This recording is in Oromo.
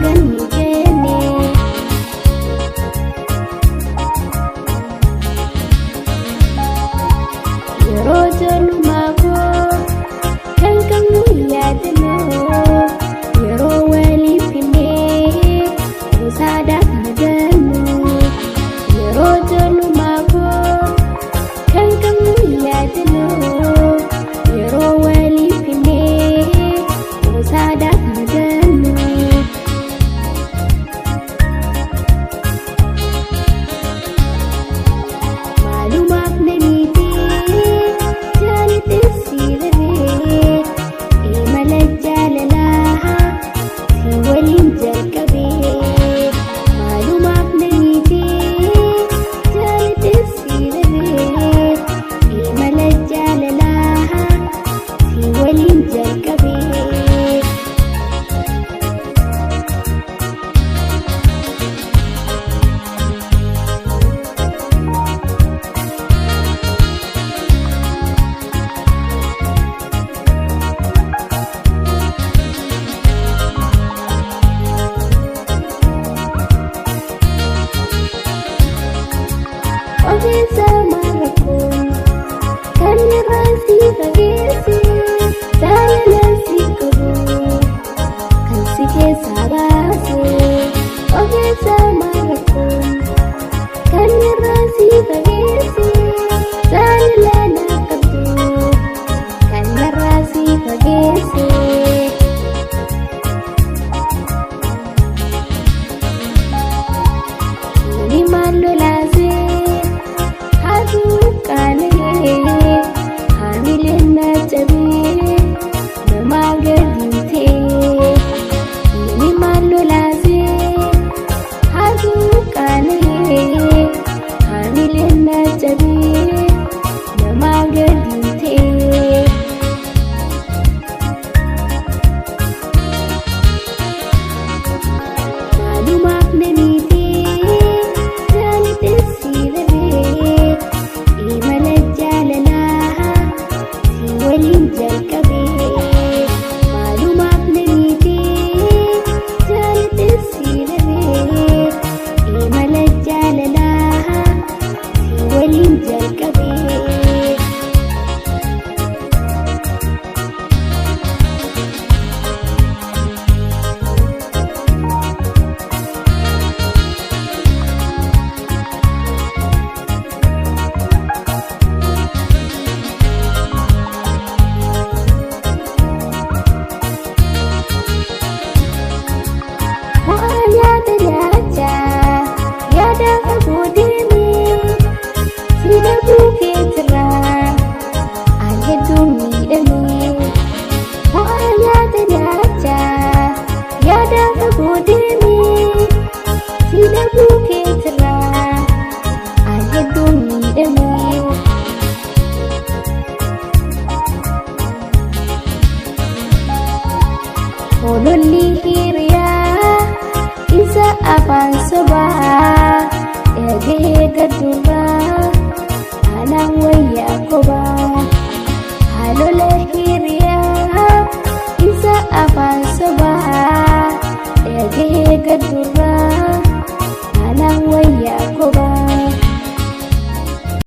ganni jenne. Yeroo ijoollummaa koo kan qabnu yaadannoo yeroo waliif hinnee gosaadhaaf magannu. Yeroo ijoollummaa koo kan qabnu yaadannoo yeroo waliif hinnee gosaadhaaf magannu. Maalumaaf na miitee jaalatee si dhabee imala jaalalaa si waliin jalqabee. Maalumaaf na miitee jaalatee si dhabee imala jaalalaa si waliin jalqabee. Ogeessa maal kan irraa si fageesse jaalala si qabu kan si keessaa baase. Ogeessa maal kan irraa si fageesse jaalala na qabdu kan irraa si fageesse. Ni maal lolaasee haaduu qaana'ee haamileen na cabee namaa gadi ta'ee. Ni maal lolaasee haaduu qaana'ee haamileen na cabee namaa gadi ta'ee. Maalumaaf na miitee jaalatee si dhabee imala jaalalaa si waliin jalqabee. Maalumaaf na miitee jaalatee si dhabee imala jaalalaa si waliin jalqabee. Bu'aa yaada nyaachaa yaada fagoo deemee si dhabuu keetirraa an hedduu miidhamee. Bu'aa yaada nyaachaa yaada fagoo deemee si dhabuu keetirraa an hedduu miidhamee. Hololli hiriyaa isa afaan sobaa dhagahee gaddurraa anaan wayyaa kobaa. Halola hiriyaa isa afaan sobaa dhagahee gaddurraa anaan wayyaa kobaa.